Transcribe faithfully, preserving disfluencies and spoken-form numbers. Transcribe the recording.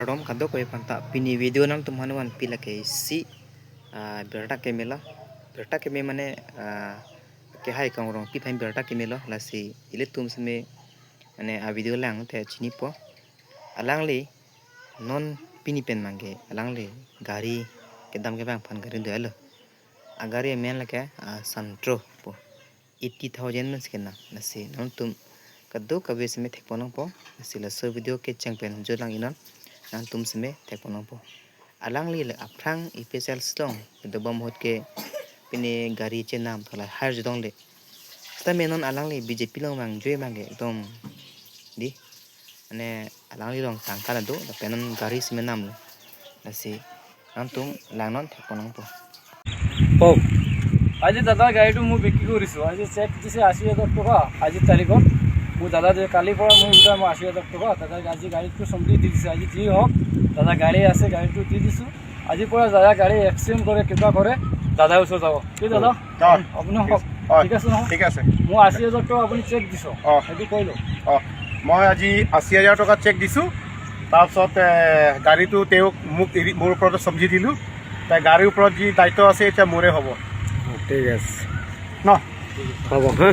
Kardom kadokave aphanta, pini video nangtum aphan vanpi lake isi, ah, birta kemelo. Birta keme mane, ah, kehai Kongrongpi aphan birta kemelo, lasi ilitum seme mane a video langte chinipo. Alangli non pini pen abangke alangli gari kedam kevang aphan gari dolo. Agari amen lake, ah, Santro pu. Eighty thousand man si kenam. Lasi nangtum kadokave seme thekpon nangpo. Lasi laso video kecheng pen jo lang-iknon, nangtum seme thekpon nangpo. Alangli le aphrang A P H L C along kedobom ahut ke pine gari chenam thala har jodong le. Seta menon alangli B J P along vangjume abangke ekdom di, mane alangli along tangka la do, lapen non gari seme namlo. Lasi nangtum langnon, thekpon nangpo. কওক। আজি দাদাৰ গাড়ীটো মই বিক্ৰী কৰিছোঁ। আজি চেক দিছে আশী হাজাৰ টকা আজিৰ তাৰিখত। মোৰ দাদা যে কালিৰ পৰা মোৰ উল্টা মই আশী হাজাৰ টকা দাদাৰ আজি গাড়ীটো চম্ভালি দি দিছে। আজি যি হওক, দাদা গাড়ী আছে, গাড়ীটো দি দিছোঁ। আজিৰ পৰা দাদা গাড়ী এক্সিডেণ্ট কৰে, কিবা কৰে, দাদাৰ ওচৰত যাব। কি দাদা? হয়। আপুনি হওক। হয়। ঠিক আছে নহয়? ঠিক আছে। মই আশী হাজাৰ টকা আপুনি চেক দিছোঁ। অ। সেইটো কৈ লওক। অ, মই আজি আশী হাজাৰ টকা চেক দিছোঁ। তাৰপিছত, এ, গাড়ীটো তেওঁক মোক এৰি, মোৰ ওপৰতে চম্ভালি দিলোঁ। তাই গাড়ীৰ ওপৰত যি দায়িত্ব আছে, এতিয়া মোৰে হ'ব। ঠিক আছে। ন? হ'ব, হা?